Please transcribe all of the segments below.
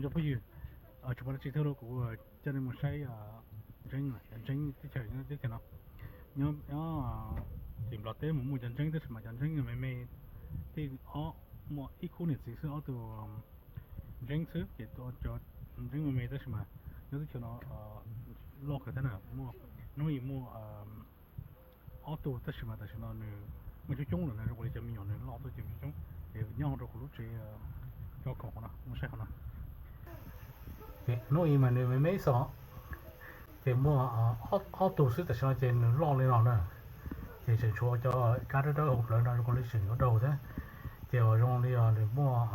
Cov phooj ywg, tsis pom dab tsi thiab los kuv coj nej mus saib ntseeb, cov ntseeb teb chaws, teb chaws no nyob tim Nplog teb mas muaj cov ntseeb tab sis mas cov ntseeb me me, tej ob, muaj ib khub niam txiv xwb ob tug ntseeb xwb ces cov ntseeb me me tab sis mas nyob teb chaws no loj kawg thiab na, muaj, hnub ib muaj ob tug tab sis mas tam sim no nws muaj coob coob lawm na, zoo li cov me nyuam nws loj tuaj ces coob coob. Ces nyob hauv rau kuv lub tsev tso khoom no mus saib qhov no. Hnub ib mas nws me me xwb, ces muaj ob tug xwb tam sim no ces nws loj li no na. Ces tseem tshuav cov kab dawb dawb hauv plawv no zoo li tseem yuav daug thiab. Ces zoo li nws muaj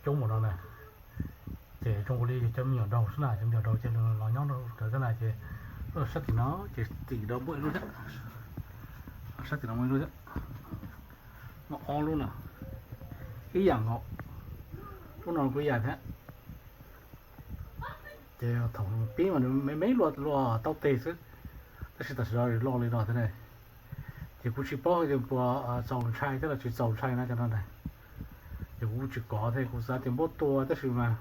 coob mus no na. Ces zoo li cov me nyuam daug xwb na, cov me nyuam daug ces nws los nyob rau ntawd xwb na. Ces sab tim no ces tim rau muaj ib lub thiab, sab tim no muaj ib lub thiab, muaj ob lub no, ib yam nkaus, lub no kuj ib yam thiab. Ces thaum pib mas nws me me luaj luaj taub teg xwb, tab sis tam sim no loj li no thiab ne. Ces kuv tsis paub tias puas txaus ntshai thiab los tsis txaus ntshai na cov no na. Ces kuv tsis kov thiab, kuv xav tias npau tua tab sis mas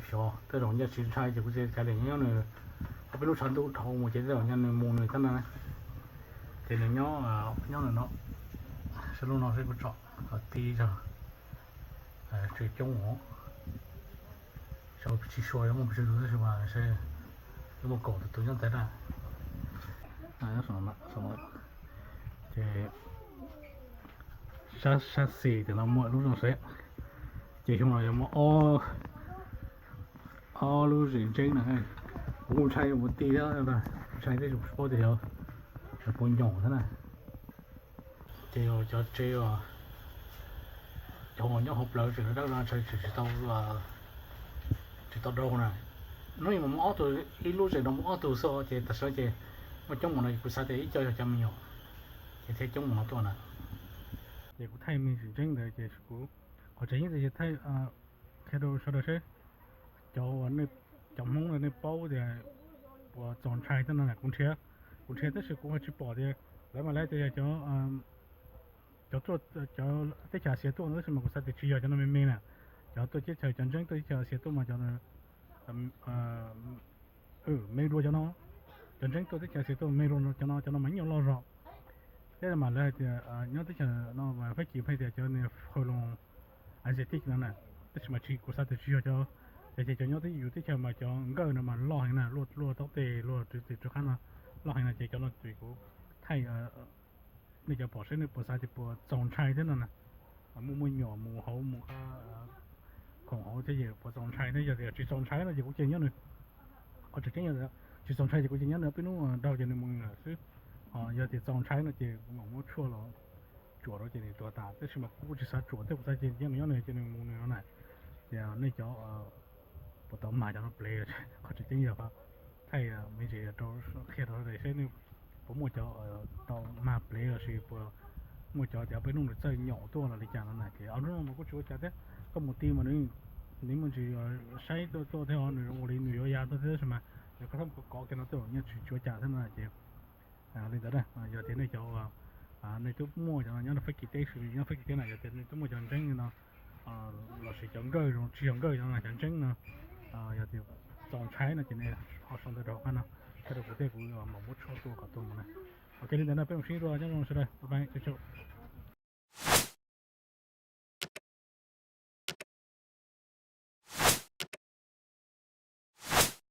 xyov tej zaum nyob tsis ntshai ces kuv tsis kav liam nyob nws, ob peb lub tshav ntuj dhau mus ces tej zaum nyob nws mus nws thiab na. Ces nws nyob, nyob nws no, sab lub no seb kuv tsom kom tib zog, tseem coob os. Xyov tsis sua yuav muaj pes tsawg tus tab sis mas seb yuav muaj kaum tus tus nyob ntawd na. Ces sab xis tim no muaj lub zoo seb, ces xyoo no yuav muaj ob lub zes ntseeb na. Kuv kuj ntshai mus ti thiab, ntshai thiab tsis paub tias yog puas nyoos thiab na. Ces yog cov tsev, cov uas nyob hauv plawv tseem dawb no ntshai tseem tsis tau, tsis tau daug na. Hnub ib mas muaj ob tug, ib lub zes no muaj ob tug xwb ces tam sim no ces muaj coob mus no ces kuv xav tias ib co yog cov me nyuam ces thiaj coob mus no tuaj na. Ces kuv thaij me ntsis ntseeb ntawd ces kuv, qhov tseem ceeb tias thaij qhia rau sawv daws seb cov, cov Hmoob no nej paub tias puas txaus ntshai thiab no. Kuv nrhiav, kuv nrhiav tab sis kuv ho tsis pom tias lawv mas lawv tias yog cov, cov tuaj, cov teb chaws Axias tuaj no tab sis mas kuv xav tias tsis yog cov no me me na. Cov tuaj teb chaws, cov ntseeb tuaj teb chaws Axias tuaj mas cov me dua cov no, cov ntseeb tuaj teb chaws Axias tuaj me dua cov no, cov no mas ib nyuag loj zog. Thiab mas lawv hais tias nyob teb chaws no mas Fab Kis pheej tias cov niag hau loos Asiatic no na, tab sis mas tsis, kuv xav tias tsis yog cov, ces cov nyob yus teb chaws mas cov nkawj no mas loj heev na, luaj taub teg luaj rwv tes rwv qab no loj heev no ces cov no ces kuv thaij nej cov pom seb nej puas xav tias puas txaus ntshai thiab no na. Muaj, muaj nyuam mus hauv mus khoom hauv thiab ces puas txaus ntshai thiab, yog tias tsis txaus ntshai no ces kuv cia nyob nws, qhov tseem ceeb yog tsis txaus ntshai ces kuv cia nyob nws peb hnub daug ces nws mus nws lawm xwb. Yog tias txaus ntshai no ces kuv mam muab tshuaj los tsuam rau ces nws tuag tas, tab sis mas kuv kuj tsis xav tsuam thiab, kuv xav cia nyob nws, cia nws mus nws no na. Ces nej cov puas tau mag cov no plev, qhov tseem ceeb yog thaij me ntsis rau, qhia rau seb nej puas muaj cov tau mag plev los sis puas muaj cov tias peb hnub nws txawj nyaum tuaj los li cas no na. Ces ob hnub no mas kuj tsis ua cas thiab, koj mus ti mas nws, nws muaj ntsis saib tuaj tuaj thiab, nws zoo ua li nws yuav ya tuaj thiab tab sis mas nws kho thab kov kov kiag no tuaj nyob tsis ua cas thiab no ces li ntawd na. Yog tias nej cov, nej twb muaj cov no nyob rau Fab Kis teb, nyob Fab Kis teb na, yog tias nej twb muaj cov ntseeb no los sis cov nkawj zoo tsis yog nkawj no, cov ntseeb no, yog tias txaus ntshai no ces nej ho sau ntawv rau qab no, thiab rau kuv thiab kuv mam muab tshuaj tua kom tuag mus na. Ok, li ntawd na, peb mam sib ntsib dua, nyob zoo sawv daws, bye bye, tsaug tsaug.